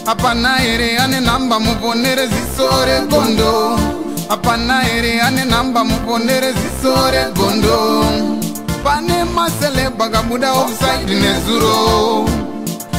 Hapana here ane namba muponere ziso regondo. Hapana here ane namba muponere ziso regondo. Pane maceleb akabuda offside nezuro.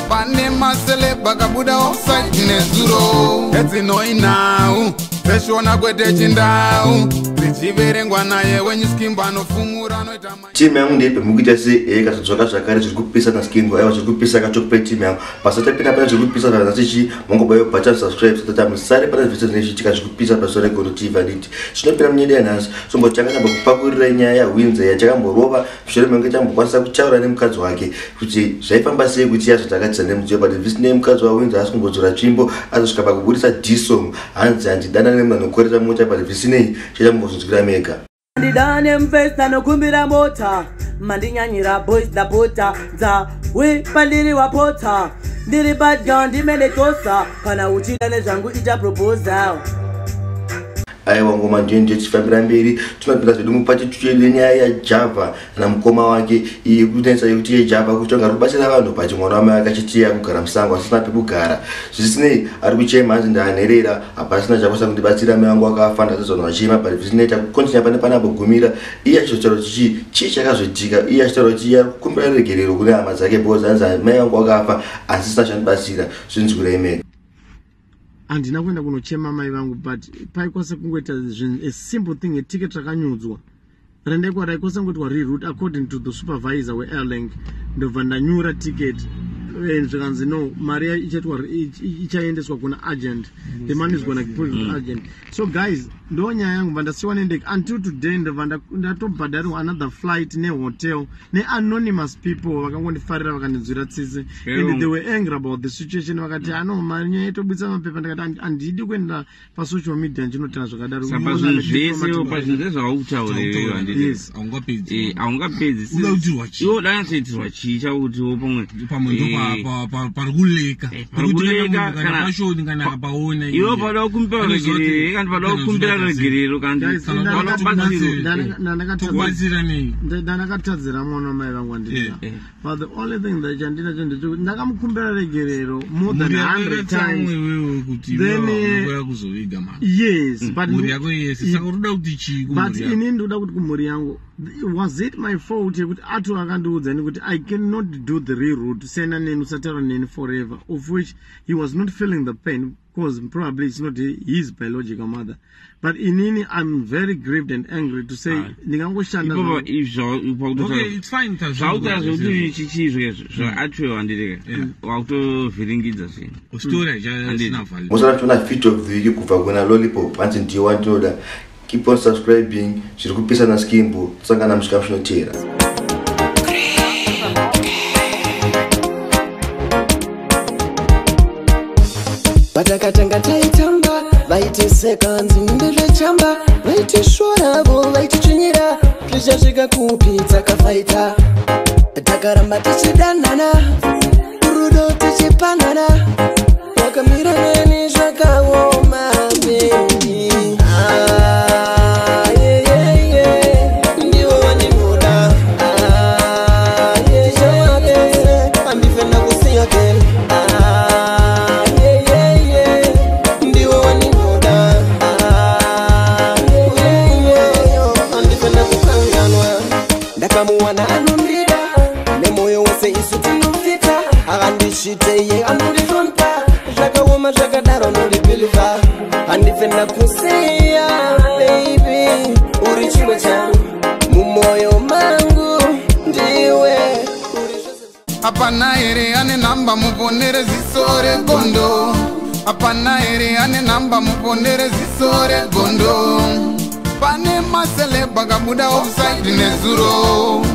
Pane maceleb akabuda offside nezuro. Edzinoinau dzeshona kwete chindau dzichiverengwa naye wenyuskimbo anofumura anoita. Timu yangu ndeipe mukuita sei ekazodzoka zvakare zviri kupisa naSkimbo. Aiwa, zviri kupisa kachokupe timu yangu pasatapinda pane zviri kupisa zvanasichi mongobayo button subscribe satata musare pane zvese zvinenge zvichiitika zviri kupisa pazuva reGondo TV. Handiti zvinopinda munyaya yanhasi, sombotanga tambokupakurira nyaya yaHwinza yachakamborova mushure menge chambokwanisa kutaura nemukadzi wake kuti zvaifamba sei kuti yazvatakatidza nemudziyo. But zvisinei, mukadzi waHwinza asi kumbodzora tsvimbo, azosvika pakubudisa diss song, hanzi handidana nemunhu anokorera mota. But zvisinei, chachambozvinzwira mega. Ndidane mufesi anokumbira mota, mandinyanyira boys, ndapota dzawe pandiri wapota, ndiri badya ndimene tosa. Kana uchida nezvangu ita proposal. Aiwa, ngoma ndiyo ndiyo tichifambira mberi. Tinopinda zvedu mupati tuchedu yenyaya yaJava namukoma wake iyi kunetsa yekuti yeJava kuti anga ari kubatsira vanhu, but mwana wamai ake achitiya kugara musango asisina pekugara. Zvisinei, ari kuchema, hanzi ndaanherera, hapasina chakwanisa kundibatsira, mai vangu akafa, ndazozvanhu vachema. But zvisinei, takucontinue pane panambogumira. Iye achizotaura kuti chii chii chakazoitika. Iye achitaura kuti iye ari kukumbira regerero kune hama dzake because hanzi mai vangu akafa asi sina chandibatsira. Zvinzwirei mega. Handina kuenda kunochema mai vangu, but paikwanisa kungoita a simple thing, eticket rakanyudzwa rendaikwa raikwanisa kungoitwa reroute according to the supervisor weAirlink. Ndobva ndanyura ticket, zvikanzi no, mari ichaitwa ichaendeswa kuna agent, the money is gonna put to agent. So guys, ndo nyaya yangu. Bva ndasiwa nendege until today. Ndobva ndatobhadharirwa another flight nehotel neanonymous people vakangondifarira, vakandinzwira tsitsi, and they were angry about the situation. Vakati ano mari nyaya itobudisa mapepa. Ndikati handidi kuenda pasocial media ndinotaura zvakadaro. Saka zvinhu zvese, pazvinhu zvese zvaukutaura, handiti? Yes. Haungapedzi. Haungapedzi. Uda kuitirwa chii? Iwe uda nyatsoitirwa chii chakuti pamwe Pamwe ndo pari kuleka. Pari kuleka. Kana passion kana akapaona. Iwe pada kukumbira regerero, kandi pada kukumbira regerero, kandi Guys, pada kubatsirwa. Tokubatsira nei? Ndandakatadzira mwana wamai vangu, andita. But the only thing that chandinacho ndechekuti ndakamukumbira regerero more than 100 times. Iwewe kuti Then, unokuya kuzoviga mama. Yes, but Mhuri yako yese, saka unoda kuti chii but kumhuri yako? Inini ndikuda kuti kumhuri yangu, was it my fault yekuti ato akandiudza ini kuti I cannot do the reroute, siyana neni, usataura neni forever, of which he was not feeling the pain because probably it's not his biological mother. But inini I'm very grieved and angry to say ndingangoshanda Ipopo zvangu. Okay, it's fine. Zvautaura zvekuti chichizvo izvo zvaatwewa, handitika wakutovhiringidza zvinhu. Story haisina value. Musana tiona feat of the week kubva kuna Lollipop, hanzi ndiyo wandinoda. Keep on subscribing, zviri kupisa naSkimbo. Tosangana musvika muchinotera. Patakatanga taitamba, vaitiseka, nzimbe zvechamba, vaitishoravo, vaitichinyira. Zvichasvika kupi? Takafaita, takaramba tichidanana, rudo tichipanana, wakamira neni zvakaoma, baby. Ah, yeah, yeah, yeah. Ndiwe wandinoda. Ah, yeah, yeah, yeah. Handife ndakusiya, girl. Ah, yeah, yeah, yeah. Ndiwe wandinoda. Ah, yeah, yeah, yeah. Handife ndakukanganwa. Ndakamuwana anondida nemoyo wese, isu tinofita, akandishiteye, anondifronta, zvakaoma zvakadaro, nondibhilivha, handife ndakusiya, baby, uri chimwe changu mumwoyo mangu, ndiwe uri zvose. Hapana here ane namba muponere ziso regondo? Hapana here ane namba muponere ziso regondo? Pane maceleb akabuda offside nezuro.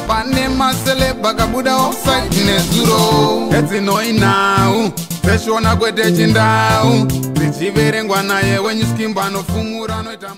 Pane maceleb akabuda offside nezuro. Edzinoinau dzeshona kwete chindau dzichiverengwa naye wenyuskimbo anofumura anoita.